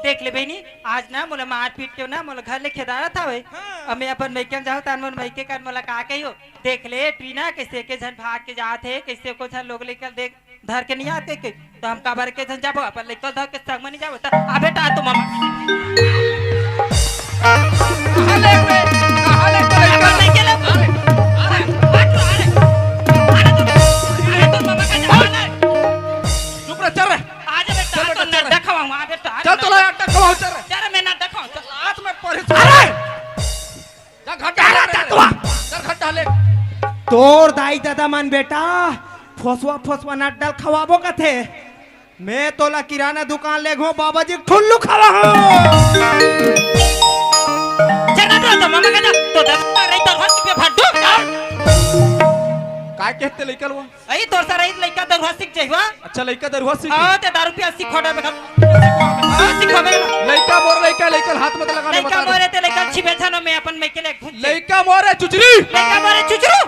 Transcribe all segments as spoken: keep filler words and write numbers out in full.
देख ले बहिनी, आज ना मोला मारपीट के ना मोला घर ले खेदारत हवे। हाँ। अब मैं अपन मइके म जाहूं, त मोर मइके कर मोला का कहियो? देख ले टीना, कइसे के झन भाग के जात हे, कइसे को झन लोग लइका ल देख धर के नइ आत हे। त हम काबर के झन जाबो, अपन लइका ल धर के संग म नइ जाबो। त आ बेटा, तुम कहाँ ले बे? कहाँ ले बे? अपन लइका ले। अरे, अरे, अरे, अरे, अरे, तो, अरे, तो मामा का जवान है। चुप रह, चल रहे। आ जा बेटा, चल बेटा, तो चल। नड्डा खवाऊं, आ बेटा, आ चल, चल, नड्डा। नड्डा खवाऊं, चल रहे। चल, मैं नड्डा खवाऊं, चल। हाथ में परे। अरे! जा घर टहले, जा, जा, तू आ। चल घर टहले। तोर दाई ददा मन बेटा, फसवा फसवा नड्डा खवाबो कथे। मैं तोला किराना दुकान ले घूं, बाबा जी ठुल्लू खवाहूं। चल ना, तो, तो मामा का जा, तो दस बार रही तो हर पे फट दो। काय कहते लइका लुआ? अई तोर सर अई लइका दरुहा सीख जइवा। अच्छा, लइका दरुहा सीख। हाँ, ते दारू पिया सीख खोटा में खा। हाँ, सीख खोटा में। लइका मोर लइका, लइका हाथ मत लगा, मैं लइका बता दूं। मोरे ते लइका छिबे छानो में अपन में के ले घुस। लइका मोरे चुचरी। लइका मोरे चुचरू।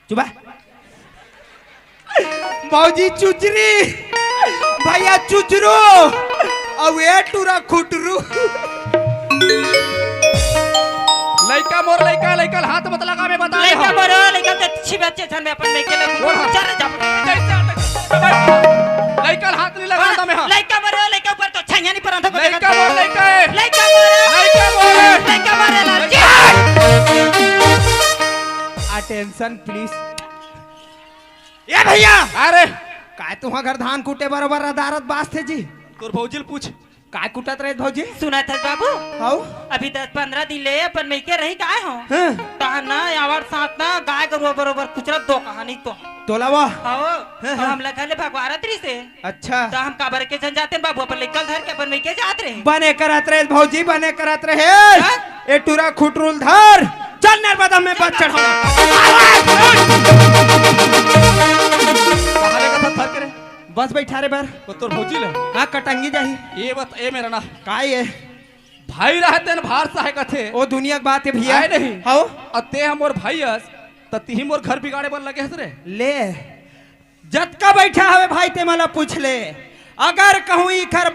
चुप। भौजी चुचरी, भैया चुचरू, अउ ए टूरा खुटरू। लइका मोर लइका, लइका ल हाथ मत लगा, मैं बता दे लइका हूँ। मोर लइका ते अच्छी बच्चे छन में अपन लइके ले बोल हाँ। चल जा। लइका ल हाथ नहीं लगा मैं हाँ। लइका मोर लइका ऊपर तो छैया नहीं परंत को लइका मोर लइका है। लइका मोर लइका मोर लइका मोर लइका। Attention please। ए भैया! अरे! काय तुहा घर धान कूटे बरोबर रदारत बास थे जी? तोर भौजी ल पूछ। काय कूटत रहे भौजी? सुनत हस बाबू? हौ? अभी दस पंद्रह दिन ले अपन मइके रही काय हो? हाँ। तहा ना आवर साथ ना गाय गरुआ बरोबर कुचरत दो कहानी तो। तोला वा? हौ। हाँ, तो हाँ। हमला घर ले भगवारत रही से। अच्छा। त हम काबर के झन जातेन बाबू, अपन लइका ल धर के अपन मइके जात रहे। बने करत रहे भौजी, बने करत रहे। हाँ? ए टूरा खुटरू ल धर, चल नर्मदा में बस चढ़ा। कहाँ ले कथा धर के रे? बस बैठा रे बर। वो तोर भौजी ले? हाँ, कटंगी जाही। ये बत-, ए मेरा ना। का ये? भाई रहते न भार सहे कथे। ओ दुनिया के बात है भैया। आए नहीं। हौ? अउ ते ह मोर भाई अस, त तिही मोर घर बिगाड़े बर लगे हस रे। ले। जतका बइठा हवे भाई, ते मला पूछ ले। अगर कहूँ इखर,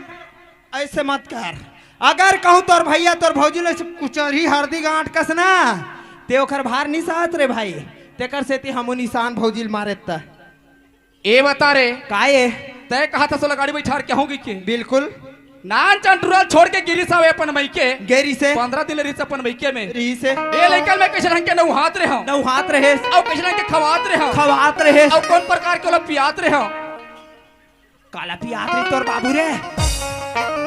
अइसे मत कर। अगर कहूँ तोर भैया, तोर भौजी ले कुचरही हरदी गांठ कस ना, ते ओखर भार निसात रे भाई। तेकर सेती हमू निसान भौजी ल मारे त। ए बता रे। का ए? तय कहा था सोला गाड़ी बैठार के होगी के? बिल्कुल। नान चंटुरा छोड़ के गिरी सावे अपन मइके। गेरी से। पंद्रह दिन रिस अपन मइके में। रही से। ए लइका ल मैं कइसे ढंग के नउहात रहे हूँ। नउहात रहे। अउ कइसे ढंग के खवात रहे हूँ। खवात रहे। अउ कौन प्रकार के ओला पियात रहे हूँ। काला पियात रे तोर बाबू रे।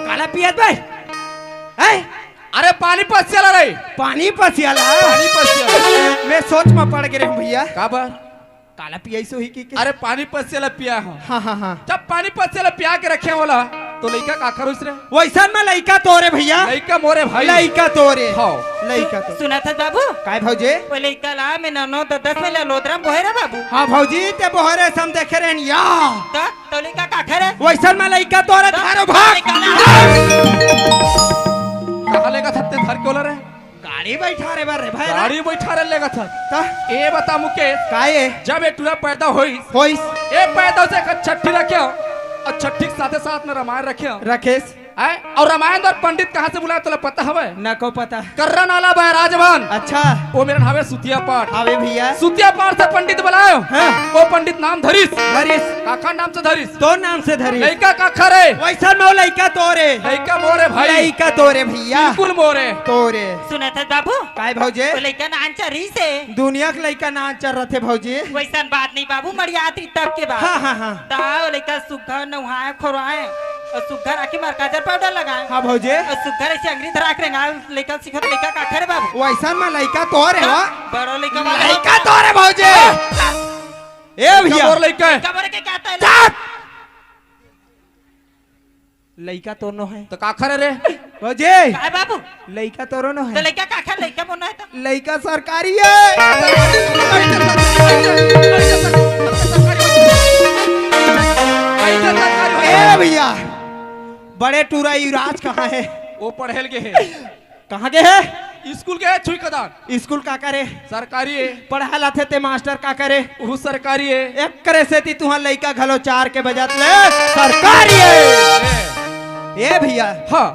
काला पियात बे। हैं? अरे पानी पसियाला रे। पानी पसियाला? पानी पसियाला। मैं सोच में पड़ गे रहे हूँ भैया। काबर? काला पियाइस होही कि के? अरे पानी पसियाला पिया हूँ। हाँ, हाँ, हाँ। जब पानी पसियाला पिया के रखे होला, तो लइका काखर होइस रे? वइसन में लइका तोरे भैया। लइका मोरे भाई। लइका तोरे। हाँ। लइका तो। सुनत हस बाबू? काय भौजी? वो लइका ला मैं नौ नौ दस दस में ले लोदरा बोहे रे बाबू। हाँ भौजी, ते बोहे रे सम देखे रहन या। त तो लइका काखर हे? वइसन में लइका तोरे त धारो भाग। लइका ला। कहाँ लेगत हस ते धर के ओला रे? गाड़ी बैठारे बर रे भाई रे। गाड़ी बैठारे लेगत हस। त? ए बता मुकेश। का ए? जब ए टूरा पैदा होइस। होइस। ए पैदा से एक छट्ठी रखे अउ छट्ठी के साथे साथ में रामायण रखे। रखेस। हैं? अउ रामायण अउ पंडित कहाँ से बुलाए तोला पता हवे? नको पता। कर्रा नाला बैराजमान। अच्छा। ओ मेरन हवे सुतिया पाठ। हवे भैया। सुतिया पाठ से पंडित बुलायो। हाँ। ओ पंडित नाम धरिस। धरिस। काखर नाम से धरिस। तोर नाम से धरिस। लइका काखर हे? वइसन में लइका तोरे। लइका मोरे भाई। लइका तोरे भैया। बिल्कुल मोरे। तोरे। सुनत हस बाबू? काय भौजी? वो लइका नान चरी से। दुनिया के लइका नान चर रथे भौजी। वइसन बात नहीं बाबू, मड़ियात रही तब के बात। हाँ, हाँ, हाँ। त ओ लइका सुग्घर नउहाए, खोरवाए, अउ सुग्घर आँखी में काजर पाउडर लगाए। हाँ भौजी। अउ सुग्घर अइसे अंगरी धरा के रेंगाए, लइका सीखत लइका काखर हे बाबू। वइसन में लइका तोरे हो। बड़ो लइका वाला लइका तोरे भौजी। ए लइका भैया। मोर लइका हे। लइका मोरे के कहता है? चुप। लइका तोर नो हे। त काखर हे रे? भौजी। काय बाबू? लइका तोरो नो हे। त लइका काखर, लइका मोर नो हे त? लइका सरकारी हे। ए भैया, बड़े टूरा युवराज कहाँ हे? वो पढ़े ल गे हे। कहाँ गे हे? स्कूल के छुई कदान। स्कूल का करे? सरकारी हे। पढ़ा लाथे ते मास्टर का करे? उहू सरकारी हे। एकरे सेती तुहर लइका घलो चार के बजत ले सरकारी हे। ए। ए भैया। हाँ।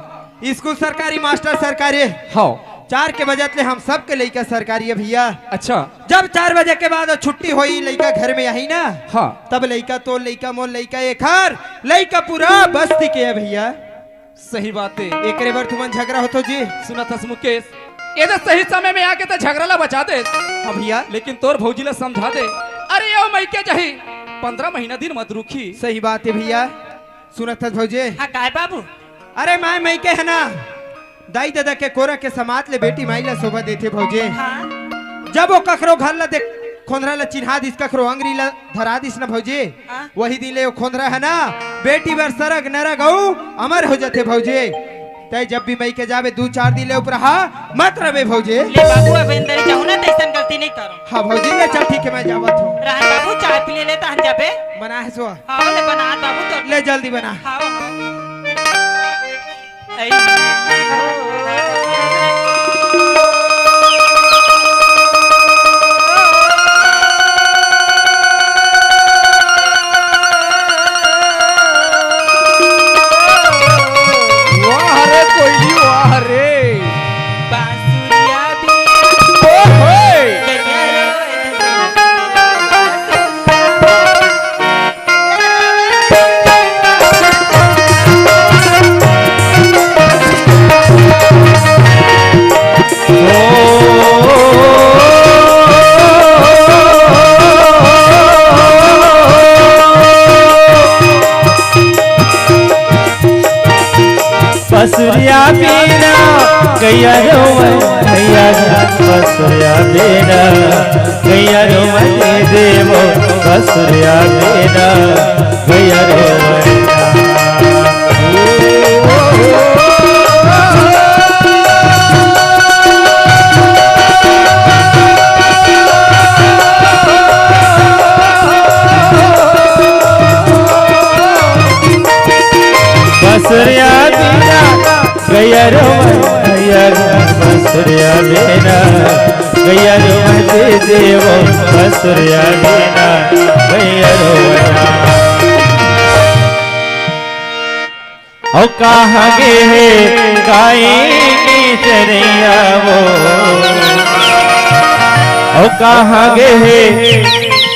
स्कूल सरकारी, मास्टर सरकारी। हाँ। चार के बजत ले हम सबके लइका सरकारी हे भैया। अच्छा। जब चार बजे के बाद छुट्टी होई, लइका घर में आही ना, हाँ। तब लइका तोर लइका, मोर लइका, एखर लइका पूरा बस्ती के हे भैया। सही बात हे। एकरे बर तुमन झगरा होथो जी। सुनत हस मुकेश, एदे सही समय में आके त झगरा ला बचा दे। हाँ भैया। लेकिन तोर भौजी ला समझा दे। अरे यो मइके जाही, पंद्रह महीना दिन मत रुकी। सही बात हे भैया। सुनत हस भौजी? हाँ, काय बाबू? अरे माय मइके हे ना, दाई ददा के कोरा के समात ले बेटी माई ला शोभा देथे भौजी। हाँ। जब वो कखरो घर ला देख, खोंधरा ला चिन्हा दिस, कखरो अंगरी ला धरा दिस ना भौजी, हाँ। वही दिन ले वो खोंधरा हे ना, बेटी बर सरग नरग अउ अमर हो जाथे भौजी। तै जब भी मइके जाबे, दू चार दिन ले उपराहा मत रबे भौजी। ले बाबू, अब अंदर जाहूँ ना, तैसन गलती नहीं करो। हाँ भौजी, ले चल, ठीक हे, मैं जावत हूँ। रहन बाबू, चाय पी ले, ले तहन जाबे। बना हे सो? हाँ, ले बना बाबू तो। ले जल्दी बना। हाँ, हाँ। ऐ। वाह रे कोयली, वाह रे। बांसुरिया भी ओ होए। बसुरिया बिना गैया रोवै, गैया बसुरिया बिना गैया रोवै देवो, बसुरिया बिना गैया रोवै। बसुरिया बिना गैया रोवै, गैया बसुरिया बिना गैया रोवै देवो, बसुरिया बिना गैया रोवै। ओ कहाँ गे हे गाय के चरैया वो, ओ कहाँ गे हे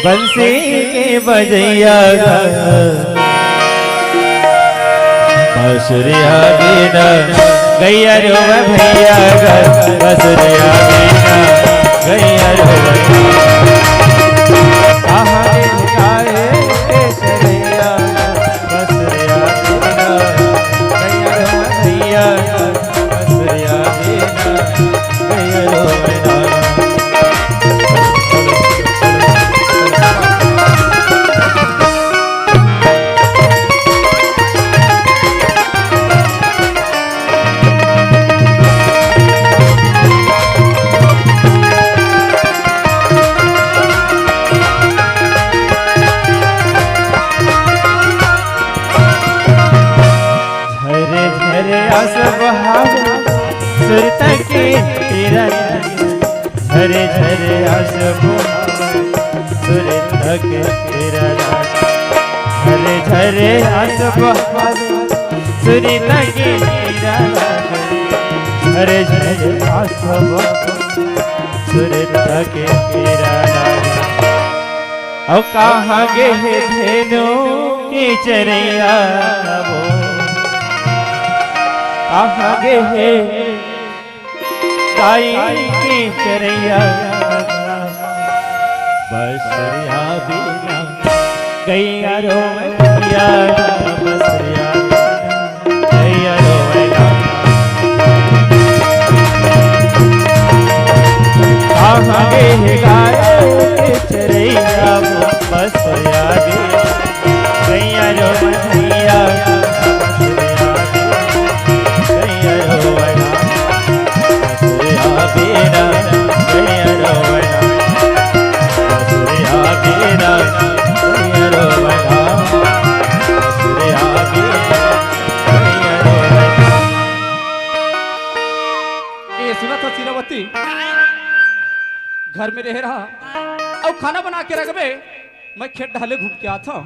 बंसी के बजैया गा। बसुरिया बिना गैया रोवै भैया गा, बसुरिया बिना गैया रोवै। कहाँ गे हे गाय के चरैया गा, बसुरिया बिना गैया रोवै भैया गा, बसुरिया बिना गैया रोवै। झरे झरे आस बहावे सुरता के तीरा, झरे झरे आस बहावे सुरता के तीरा, झरे झरे आस बहावे सुरता के तीरा, झरे झरे आस बहावे सुरता के तीरा। अउ कहाँ गे हे धेनु के चरैया वो, कहाँ गे हे गाय के चरैया, बसुरिया बिना गैया रोवै भैया, बसुरिया बिना गैया रोवै। कहाँ गे हे गाय के चरैया वो, बसुरिया बिना गैया रोवै भैया, बसुरिया बिना गैया रोवै। बसुरिया बिना गैया रोवै। बसुरिया बिना गैया रोवै। बसुरिया बिना गैया रोवै। ए, सुनत हो सिरावती? घर में रहे रहा, अउ खाना बना के रखबे, मैं खेत डहले घूम के आत हंव।